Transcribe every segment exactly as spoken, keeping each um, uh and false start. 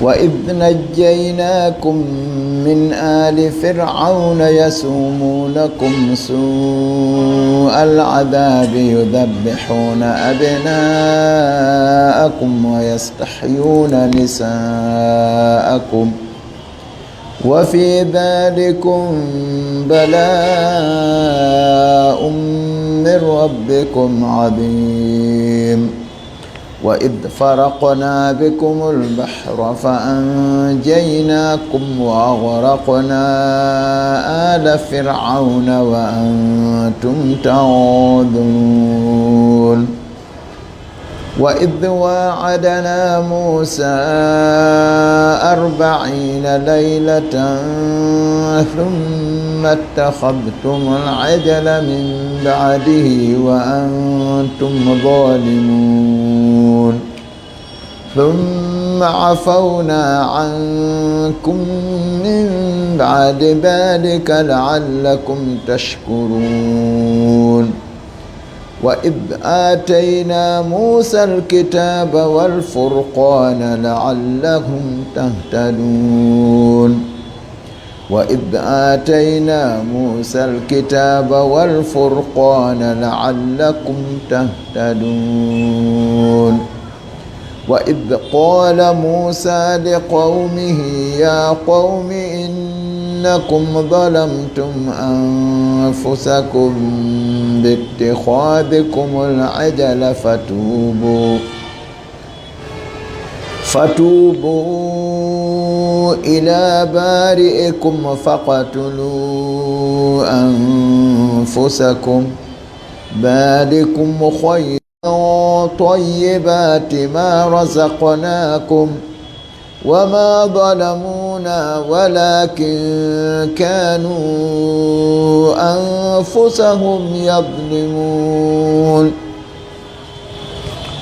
وإذ نجيناكم من آل فرعون يسومونكم سوء العذاب يذبحون أبناءكم ويستحيون نساءكم وفي ذلكم بلاء من ربكم عظيم. وإذ فرقنا بكم البحر فأنجيناكم وأغرقنا آل فرعون وأنتم تنظرون. وإذ واعدنا موسى أربعين ليلة ثم اتخذتم العجل من بعده وأنتم ظالمون. ثم عفونا عنكم من بعد ذلك لعلكم تشكرون. وإذ آتينا موسى الكتاب والفرقان لعلهم تهتدون. وإذ آتينا موسى الكتاب والفرقان لعلكم تهتدون. وإذ قال موسى لقومه يا قوم إنكم ظلمتم أنفسكم باتخاذكم العجل فتوبوا فتوبوا إلى بارئكم فاقتلوا أنفسكم ذلكم خير طيبات ما رزقناكم وما ظلمونا ولكن كانوا أنفسهم يظلمون.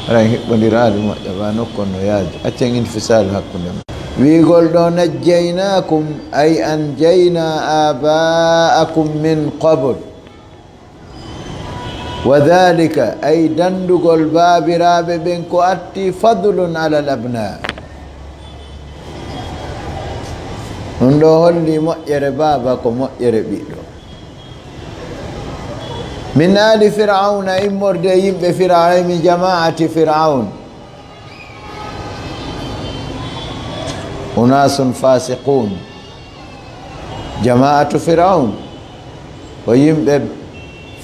Haray hiɓɓondiraaɗo moƴƴa ba nokkon no yaaji. Accen infisaalu hakkunde mon. Wiigol ɗo najjaynakum, ay anjayna abaakum min qabl. Wa dhalika, ay dandugol baabiraaɓe ɓen ko atti, fadlun ala al abna. Ɗum ɗo holli moƴƴere baaba ko moƴƴere ɓiɗɗo. Min aali Fir'awna, immorde e yimɓe Fir'awna, min jamaati Fir'awn. Unaasun fasiqun. Jamaatu Fir'awn ko yimɓe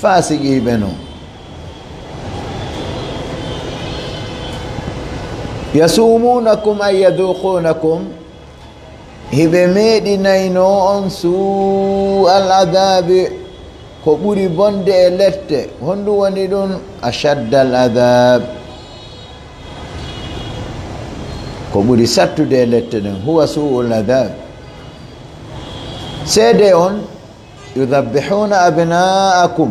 fasiqiiɓe non. Yasumunakum ay yaduqunakum, hiɓe meeɗinayno on suu al adabi, ko ɓuri bonde e lette. Honɗum woni ɗum? Ashadda al adab, ko ɓuri sattude e lette ɗen, huwa suu al adab. Seede on, yudabbihuna abnaakum,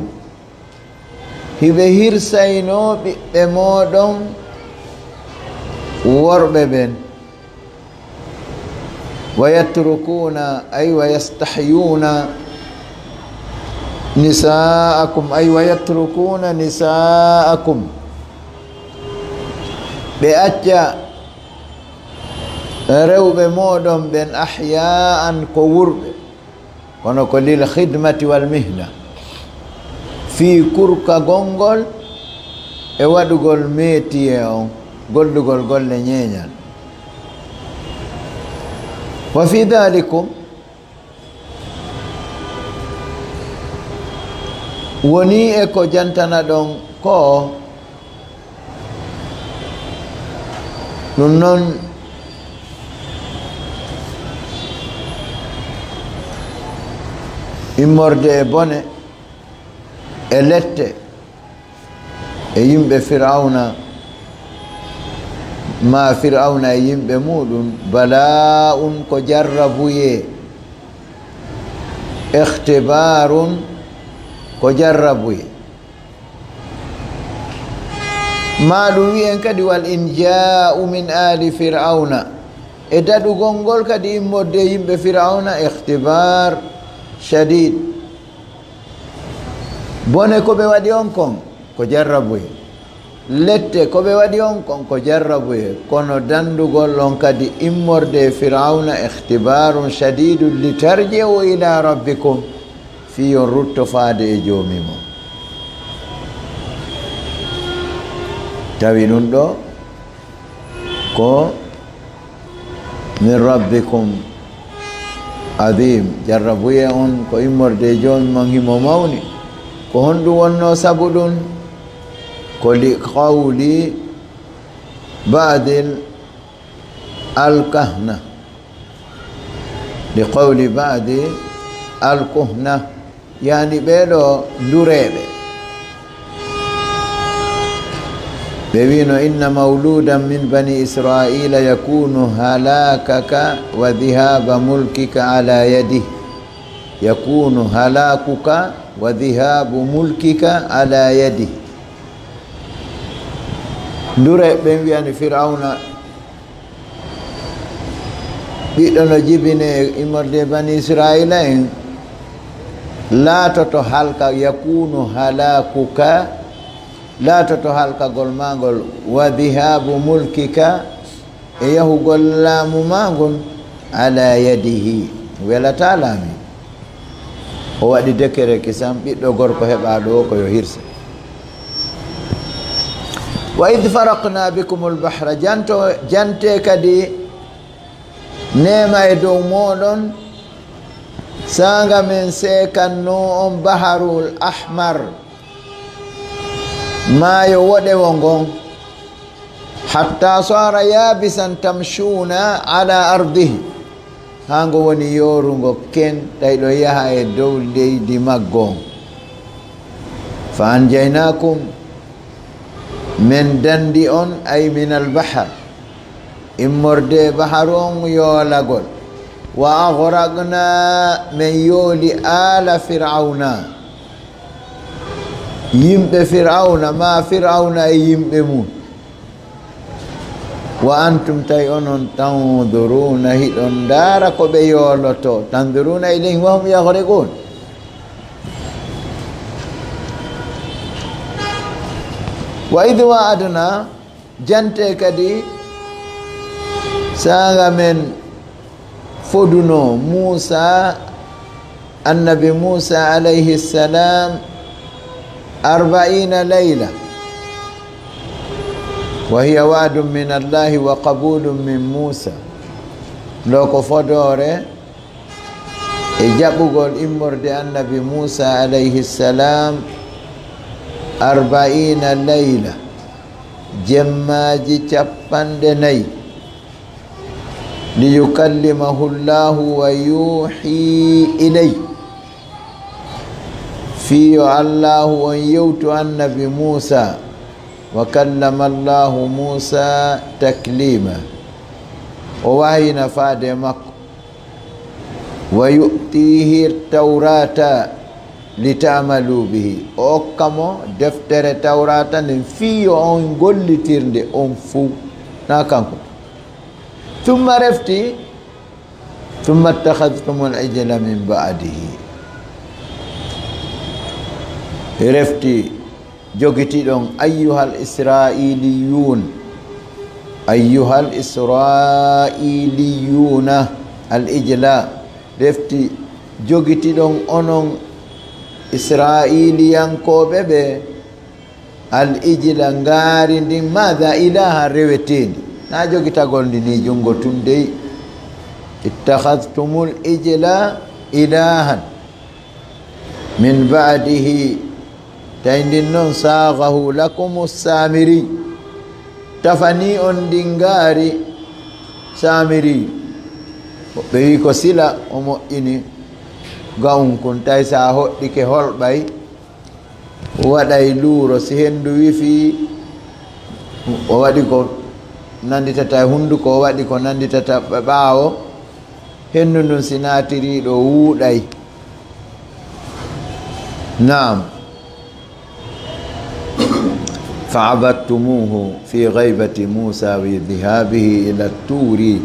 hiɓe hirsayno ɓiɓɓe mooɗon worɓe ɓen. Wa yatrukuna, ay wa yastahyuna nisaakum, ay wa yatrukuna nisaakum, ɓe acca rewɓe mooɗon ɓen, ahyaan, ko wurɓe. Kono ko lil khidmati wal mihna, fii kurkagol ngol e waɗugol métier on, gollugol golle ñeeñal. Wa fii daalikum, wonii e ko jantanaɗon ko, ɗum noon, immorde e bone, e lette, e yimɓe Fir'awna, ma Fir'awna e yimɓe muɗum, balaa'un, ko jarrabuyee, ikhtibaarun, ko jarrabuyee. Ma ɗum wi'en kadi, wal injaa'u min aali Fir'awna, e daɗugol ngol kadi immorde e yimɓe Fir'awna, ikhtibaar shadiid. Bone ko ɓe waɗi on kon, ko jarrabuyee. Lette ko ɓe waɗi on kon ko jarrabuye, kono danndugol on kadi immorde e Firawna, ikhtibaarun shadiidun li tarji'u ila rabbikum, fii yo on rutto faade e Joomi mon. Tawi ɗum ɗo ko min rabbikum adim, jarrabuye on ko immorde e Joomi mon himo mawni. Ko honɗum wonno sabu ɗum? Ko li qawli ba'dil alkahna, li qawli ba'di alkuhna, yani ɓee ɗo ndureeɓe. Ɓe wiino, inna mawludan min bani Israila yakunu halakaka wa dhihaba mulkika ala yadih. Yakunu halakuka wa dhihabu mulkika ala yadih. Ndureeɓe ɓen wiyani Firawna, ɓiɗɗo no jibine immorde bani Israila en, laatoto halka, yakunu halakuka, laatoto halkagol maa ngol, wa dhihabu mulkika, e yahugol laamu maa ngun, ala yadihi, welataa laami. O waɗi dekere kisam, ɓiɗɗo gorko heɓaaɗo o ko yo hirse. Wa idh faraqna bikumul bahra, janto, jante kadi neema e dow mooɗon, saanga men seekanno on Baharul Ahmar, maayo woɗewo ngon, hatta sara yabisan tamshuna ala ardihi, haa ngo woni yoorungo ken, tawi ɗo yaha e dow leydi maggo on. Fa anjaynakum, men dandi on, ay minal bahar, immorde baharu on yoolagol. Wa agraqna, men yooli ala Firawna, yimɓe Firawna, ma Firawna e yimɓe mum. Wa antum, tawi onon, tanzuruna, hiɗon ndaara ko ɓe yooloto. Tanzuruna ilayhim wa hum yaghriqun. Wa idh wa'adna, jante kadi saanga men foduno Muusa, annabi Muusa alayhi salam, arbaina layla, wa hiya wa'dun min Allahi wa qabulun min Muusa. Ɗo ko fodoore e jaɓugol immorde annabi Muusa alayhi salam, arbaina layla, jemmaaji capanɗe nayi. Liyukallimahu Allahu wa yuhi ilay. Fii yo Allahu on yewtu annabi Muusa. Wa kallama Allahu Muusa taklima. O wahayina faade e makko. Wa yu'tihi tawrata li ta'malu bihi. O okka mo deftere Tawrata nden fii yo on gollitir nde on fuu. Na kanko. Thumma refti, thumma ittakhadhtumul ijla min ba'dihi. Refti jogitiɗon ayyuhal Israiliyun, ayyuhal Israiliyuna al ijla, refti jogitiɗon onon Israiliyankooɓe ɓe, al ijla, ngaari ndin, maada, ilahan, reweteendi. Na jogitagol ndi ni junngo tun dey. Ittakhadhtumul ijla ilahan min ba'dihi. Tawi ndin non, saaghahu lakumu Saamiri, tafani on ndin ngaari Saamiri. Ɓe wi ko sila o moƴƴini ga'un kun, tawi sa hoɗɗike holɓay, waɗay luuro, si henndu wifii, o waɗi ko nannditata e hunnduko, o waɗi ko nannditata ɓaawo, henndu ndun si naatirii ɗo wuuɗay. Naam. Fa abattumuhu fi ghaybati Musa wa dhahabihi ila turi.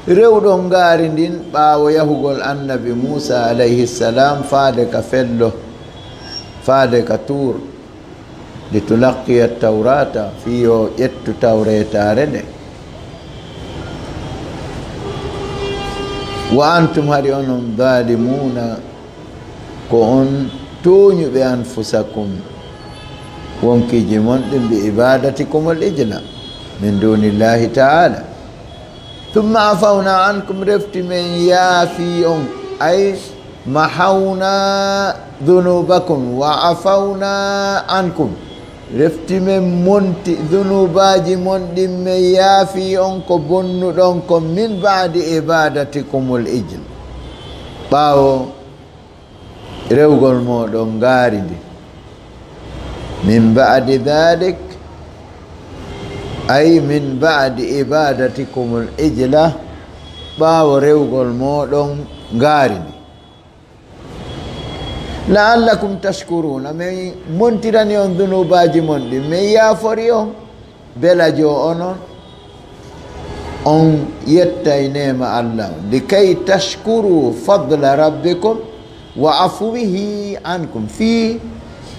Rewɗon ngaari ndin ɓaawo yahugol annabi Muusa alayhi salam faade ka fello, faade ka Tuur. لتلقي التوراة, fii yo ƴettu Tawreetaare nde. وأنتم, hari onon, ظالمون, ko on tooñuɓe, أنفسكم, wonkiiji mon ɗin, بعبادتكم العجل من دون الله تعالى. ثم عفونا عنكم, refti men yaafii on, ay, محونا ذنوبكم وعفونا عنكم, refti men monti ذنوبaaji mon ɗin, men yaafii on ko bonnuɗon kon, من بعد عبادتكم العجل, ɓaawo rewgol mooɗon ngaari ndin. من بعد ذلك, ay, من بعد عبادتكم العجل, ɓaawo rewgol mooɗon ngaari ndin. لعلكم تشكرون, men montirani on ذنوبaaji mon ɗin, men yaafori on, belajo onon on yettay neema Allah on. لكي تشكروا فضل ربكم وعفوه عنكم, fii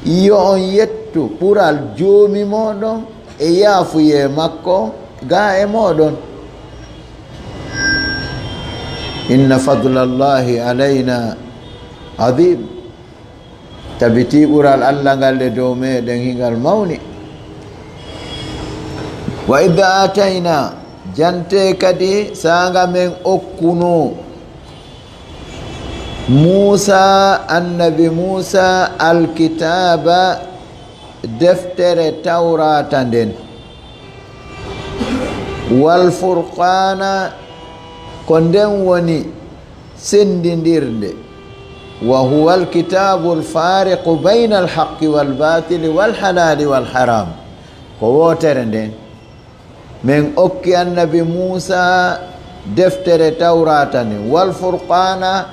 yo on yettu ɓural Joomi mooɗon e yaafuyee makko gaa e mooɗon. إن فضل الله علينا عظيم. Tabitii ɓural Allah ngal e dow meɗen, hingal mawni. وإذ آتينا, jante kadi saanga men okkunoo Muusa, annabi Muusa, الكتاب, deftere Tawraata nden, والفرقان, ko nden woni senndindirde, وهو الكتاب الفارق بين الحق والباطل والحلال والحرام, ko wootere nden. Men okki annabi Muusa deftere Tawraata nden, والفرقان,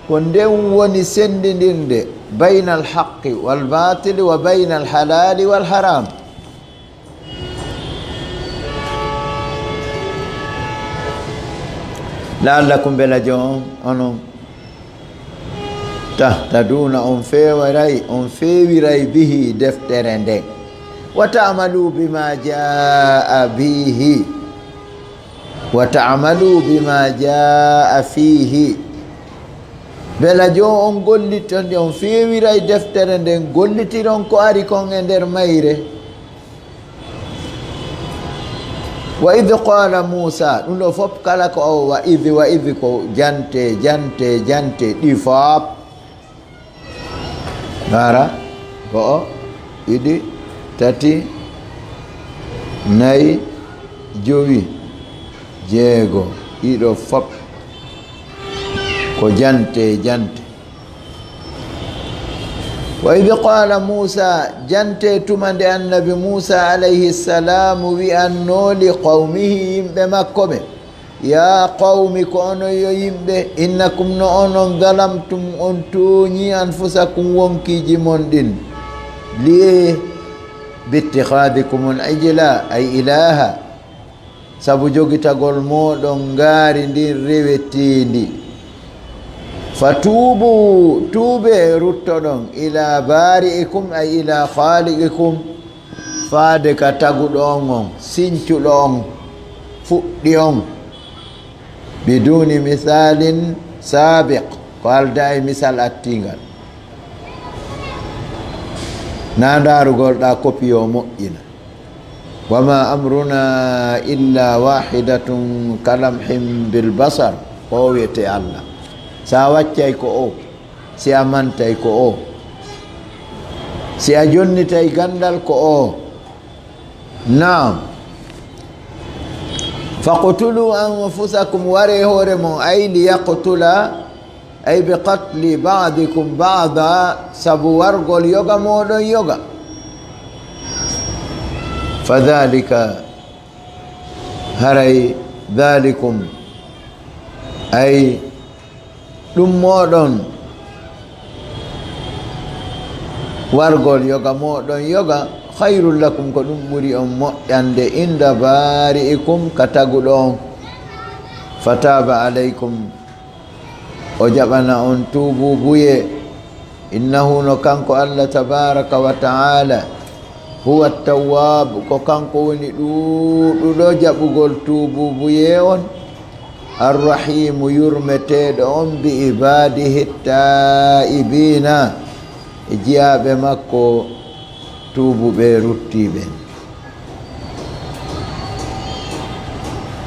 ko nden woni senndindirde, بين الحق والباطل وبين الحلال والحرام. لعلكم, belajo on, onon, تهتدون, on feewiray, on feewiray به, deftere nden. وتعملوا بما جاء به, وتعملوا بما جاء فيه. Belajo on golliton, on feewiray deftere nden, gollitiron ko ari kon e nder mayre. وإذ قال موسى, ɗum ɗo fof kala ko o, وإذ, وإذ ko jante, jante, jante, ɗi fof. Ngara, go'o, ɗiɗi, tati, nayi, jowi, jeego, ɗiɗo fof ko jante, jante. وإذ قال موسى, jante tuma nde annabi Muusa alayhi salam wi'annoo لقومه, yimɓe makko ɓen, يا قوم, ko onon yo yimɓe, إنكم, no onon, ظلمتم, on tooñii, أنفسكم, wonkiiji mon ɗin, ليه, باتخاذكم العجل, ay, إلها, sabu jogitagol mooɗon ngaari ndin reweteendi. فتوبوا, tuubee, ruttoɗon, إلى بارئكم, ay, إلى خالقكم, faade ka taguɗo on, on sincuɗo on, fuɗɗi on, بدون مثال سابق, ko aldaa e misal attiingal. Na ndaarugol ɗa kopi yo moƴƴina. وما أمرنا إلا واحدة كلمح بالبصر, ko o wiyetee Allah. Si a waccay ko o, si a mantay ko o, si a jonnitay ganndal ko o. Naam. فاقتلوا أنفسكم, waree hoore mon, ay, ليقتل, ay, بقتل بعضكم بعضا, sabu wargol yoga mooɗon yoga. فذلك, haray, ذلكم, ay, ɗum mooɗon, wargol yoga mooɗon yoga, خير لكم, ko ɗum ɓuri on moƴƴande, عند بارئكم, ka taguɗo on. فتاب عليكم, o jaɓana on tuubuubuyee. إنه, no kanko Allah tabaaraka wa ta'aala, Huwa tawwab, ko kanko woni ɗuuɗuɗo jaɓugol tuubuubuyee on. Arrahimu, yurmeteeɗo on, bi ibadihi taibina, e jiyaaɓe makko tuubuɓe ruttiiɓe.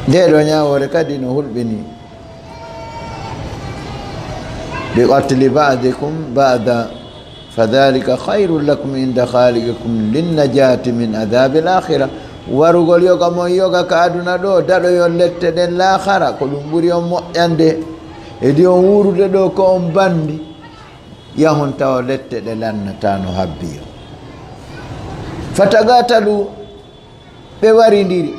Nde ɗo ñaawoore kadi no hulɓini. Bi qatli ba'dikum ba'da, fa dhalika khayrun lakum inda khaliqikum linnajati min adhabil akhira. Warugol yoga mon yoga ka aduna ɗo, daɗoyon lette ɗen laakhara, ko ɗum ɓuri on moƴƴande. Edi on wuurude ɗo ko on bandi, yahon tawa lette ɗe lannata no habbi on. Fatagatalu, ɓe warindiri.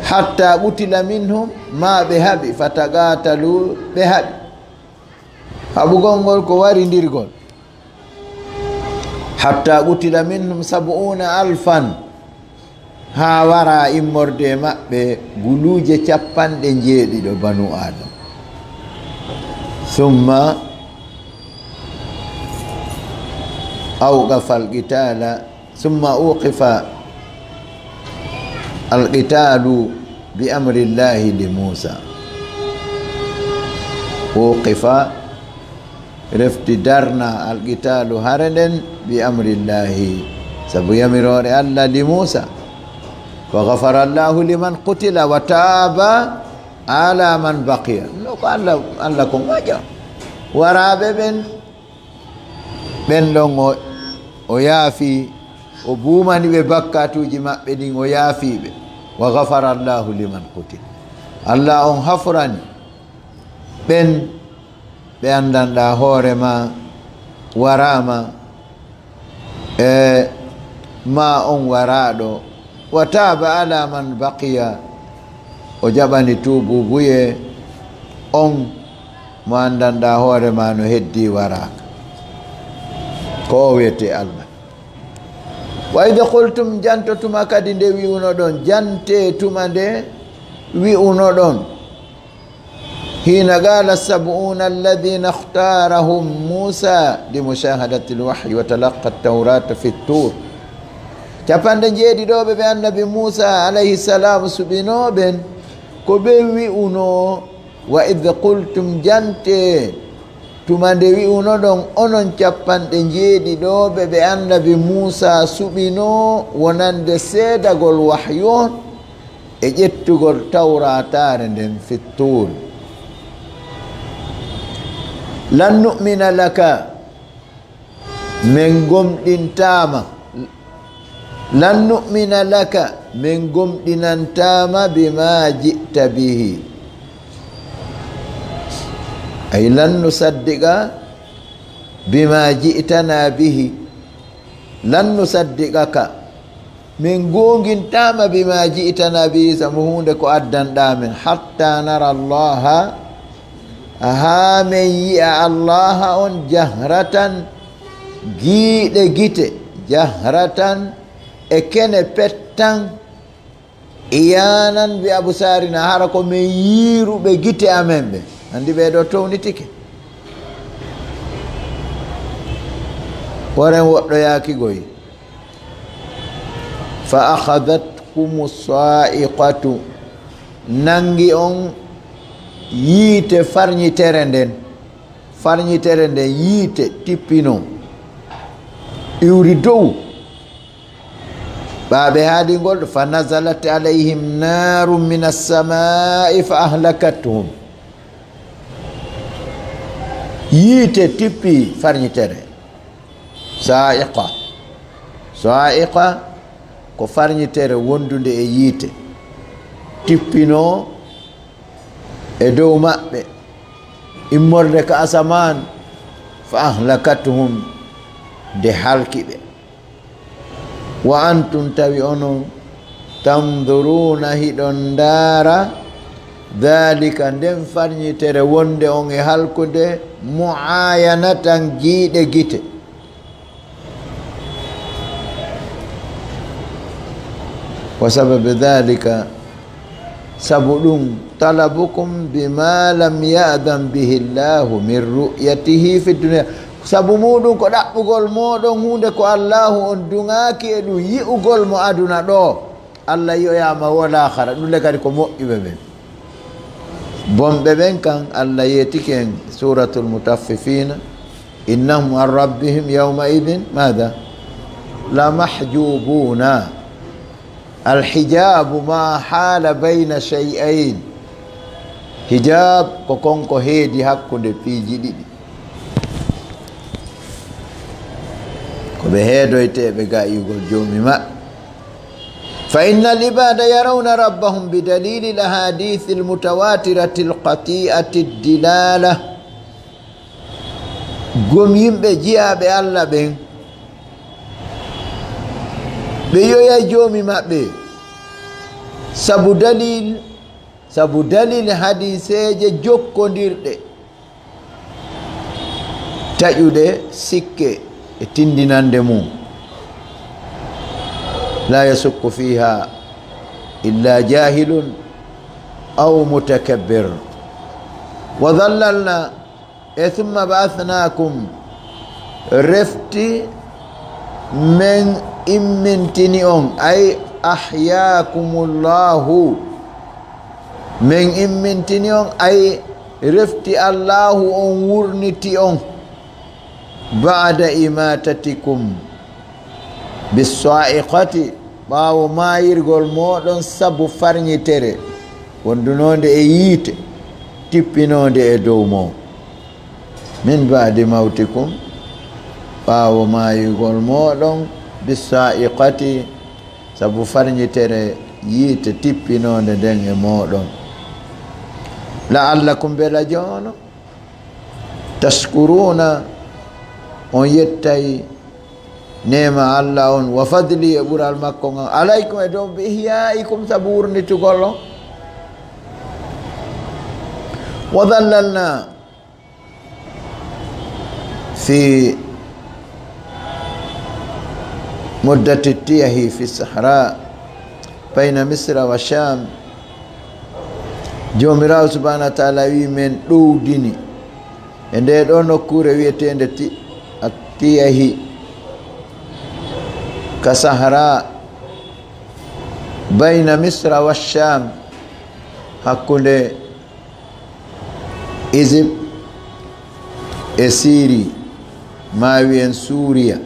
Hatta qutila minhum, ma ɓe haɓi, fatagatalu, ɓe haɓi. Haɓugol ngol ko warindirgol. Hatta qutila minhum sab'una alfan, haa wara immorde e maɓɓe guluuje capanɗe njeeɗiɗo banu Adam. Summa awqafa alqitala, summa uqifa alqitalu bi amrillahi li Musa. Uqifa, refti darna, alqitalu, hare nden, bi amrillahi, sabu yamiroore Allah, li Musa. Fa ghafara Allahu liman qutila wa taba ala man baqiya. No ko Allah, Allah ko moƴƴo. Waraaɓe ɓen, ɓen ɗon o, o yaafi, o buumani ɓe bakkatuuji maɓɓe ɗin, o yaafi ɓe. Wa ghafara Allahu liman qutila. Allah on hafrani ɓen ɓe anndanɗaa hoore ma waraama, e ma on waraaɗo. Wa taaba ala man baqiya, o jaɓani tuubuubuyee on mo anndanɗaa hoore ma no heddii waraaka. Ko o wiyetee Allah. Wa id qultum, janto tuma kadi nde wi'unoɗon, jantee tuma nde wi'unoɗon. Hina qala sab'una alladhina ikhtarahum Musa li mushahadati alwahyi wa talaqqa at-taurata fi at-tur. Capanɗe njeeɗiɗooɓe ɓe annabi Musa alayhi salam suɓinoo ɓen, ko ɓe wi'unoo, wa id qultum, jantee, tuma nde wi'unoɗon onon capanɗe njeeɗiɗooɓe ɓe annabi Musa suɓinoo wonande seedagol wahyu on, e ƴettugol Tawraataare nden fi Tuur. Lan nu'mina laka, min gomɗintaama. Lan nu'mina laka, min gomɗinantaama bima ji'ta bihi. Ay lan nusaddiqa bima ji'tana bihi. Lan nusaddiqaka. Min goongintaama bima ji'tana bihi, sabu huunde ko addanɗaa men. Hatta nara Allaha, haa men yi'a Allaha on jahratan, giiɗe gite, jahratan, e kene pettan, iyaanan bi absaarina, hara ko men yiiruɓe gite amen ɓe. Anndi ɓee ɗoo townitike. Woren woɗɗoyaaki goy. Fa akhadatkumu sa'iqatu, nangi on yiite farñitere nden. Farñitere nden, yiite tippino, iwri dow. Ɓaaɓe haali ngol, fa nazalat alayhim narun min as-sama'i fa ahlakathum. Yiite tippi farñitere. Sa'iqa. Sa'iqa ko farñitere wondunde e yiite. Tippino e dow maɓɓe, immorde ka asamaan, fa ahlakathum, nde halki ɓe. Wa antum, tawi onon, tanzuruna, hiɗon ndaara, dhalika, nden farñitere wonde on e halkude, mu'ayanatan, giiɗe gite. Wa sababu dhalika, sabu ɗum, talabukum bima lam ya'dhan bihi Allahu min ru'yatihi fi dunya, Sabu muuɗum ko ɗaɓɓugol mooɗon huunde ko Allaahu on duŋaaki e ɗum yi'ugol mo aduna ɗoo. Allah yi'oyaama woo laakhara, ɗum le kadi ko moƴƴuɓe ɓen. Bonɓe ɓen kan, Allah yeetike en, Suuratul Mutaffifiina, "Innahum an rabbihim yawma idin, maada? La mahjuubuuna." Al hijaabu ma haala bayna shay'ayn. Hijaab ko kon ko heedi hakkunde piiji ɗiɗi. Ko ɓe heedoyteeɓe ga yi'ugol Joomi maɓɓe. Fa inna al ibaada yarawna rabbahum bi daliili al ahaadiisi al mutawaatirati al qati'ati ad dilaala. Gom yimɓe jiyaaɓe Allah ɓen, ɓe yi'oyay Joomi maɓɓe, sabu dalil, sabu dalil hadiiseeje jokkondirɗe, taƴuɗe sikke e tindinande mum. La yasukku fiha illa jahilun aw mutakabbir. Wa dhallalna E summa ba'athnakum, refti men immintini on, ay ahyaakumullahu, men immintini on, ay refti Allahu on wurniti on, ba'da imatatikum bis-sa'iqati, ɓaawo maayirgol mooɗon sabu farñitere wondunoonde e yiite tippinoonde e dow mon. Min ba'di mawtikum, ɓaawo maayugol mooɗon, bis-sa'iqati, sabu farñitere yiite tippinoonde nden e mooɗon. La'allakum, mbela joono, tashkuruuna, on yettay neema Allah on, wa fadli, e ɓural makko ngon, alaykum, e dow, bi ihyaa'ikum, sabu wurnitugol on. Wa dhallalna fi muddati tiyahi fi sahra bayna Misra wa Sham. Joomiraawo subhaanahu wa ta'aala wi'i, men ɗowdini e ndee ɗoo nokkuure wi'eteende Ti-, At-Tiyahi, ka Sahara, bayna Misra wa Sham, hakkunde Égypte e Syrie, maa wi'en Suuriya.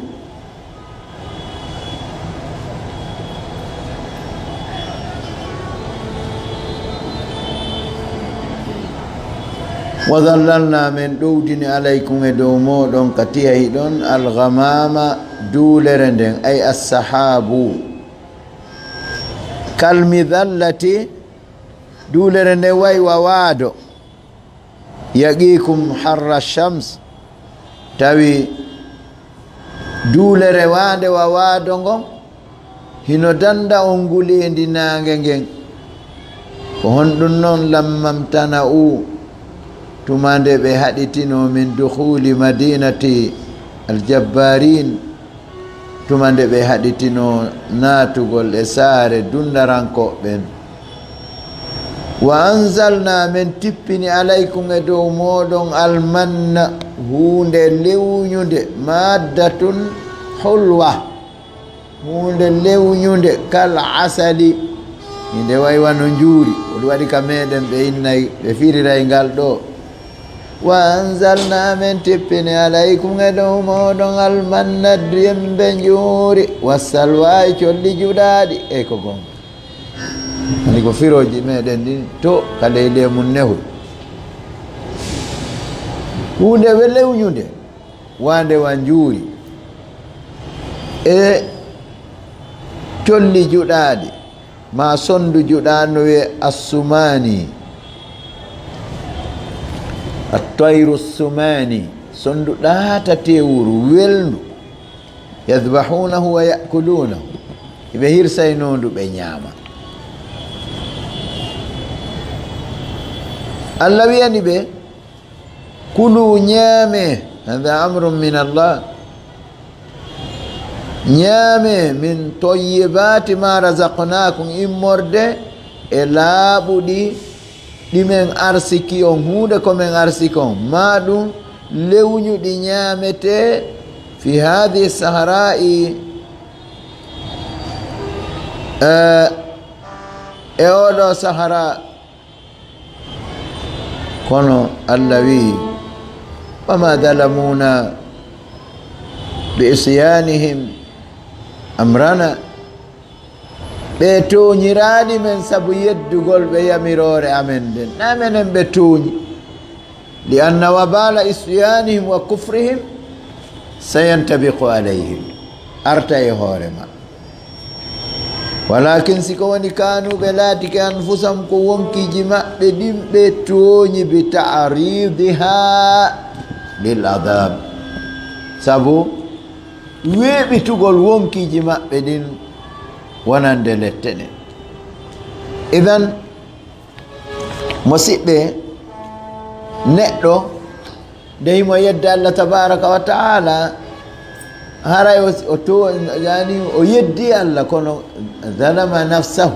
Wa dhallalna, men ɗowdini, alaykum, e dow mooɗon, ka Tiyahi ɗon, al-ghamaama, duulere nden, ay as-sahaabu. Kal midhallati, duulere nden wa'i wa waado. Yaqiikum harra shams, tawi duulere waande wa waado ngon hino danda on nguleendi naange ngen. Ko honɗum non? Lamma mtana'u, tuma nde ɓe haɗitinoo, min dukhuuli madinati al-jabbarin, tuma nde ɓe haɗitinoo naatugol e saare dunnarankooɓe ɓen. Wa anzalna, men tippini, alaykum, e dow mooɗon, almanna, huunde lewñunde, maaddatun hulwa, huunde lewñunde, kal asali, hinde wa'i wano njuuri, ko ɗum waɗi ka meɗen ɓe innay, ɓe firiray ngal ɗoo. Wa anzalna, men tippini, alaykum, e dow mooɗon, almanna, dimmbe njuuri, wassalwa, e colli juɗaaɗi, e ko goonga. Ani ko firooji meɗen ɗin to ka ley leemun nehoy. Huunde we lewñunde, waande wa njuuri, e colli juɗaaɗi. Ma sondu juɗaano wi'e assumaani, attayru ssumaani, sondu ɗaata tewuru welndu. Yadhbahunahu wa ya'kulunahu, hiɓe hirsaynondu ɓe ñaama. Allah wi'ani ɓe, kulu, ñaame, hada amrun min Allah. Ñaame min tayyibaati ma razaqnaakum, immorde e laaɓuɗi ɗi men arsiki on, huunde ko men arsiki on, maa ɗum lewñu ɗi ñaametee, fi haadihi sahara'i, eh, e oɗo sahara. Kono Allah wi'i, "Wa ma zalamuna bi isyanihim amrana." Ɓe tooñiraali men sabu yeddugol ɓe yamiroore amen nden. Na menen ɓe tooñi. "Li anna wabala isyanihim wa kufrihim sayantabiqu alayhim." Arta e hoore maɓɓe. Walakin si ko woni kanu ɓe laatike anfusahum ko wonkiiji maɓɓe ɗin ɓe tooñi bi ta'ridiha lil adab. Sabu weeɓitugol wonkiiji maɓɓe ɗin wonande lette ɗen. Idan, musiɓɓe, neɗɗo, nde himo yedda Allah tabaraka wa ta'ala, haray o, o to, yani, o yeddi Allah, kono zalama nafsahu.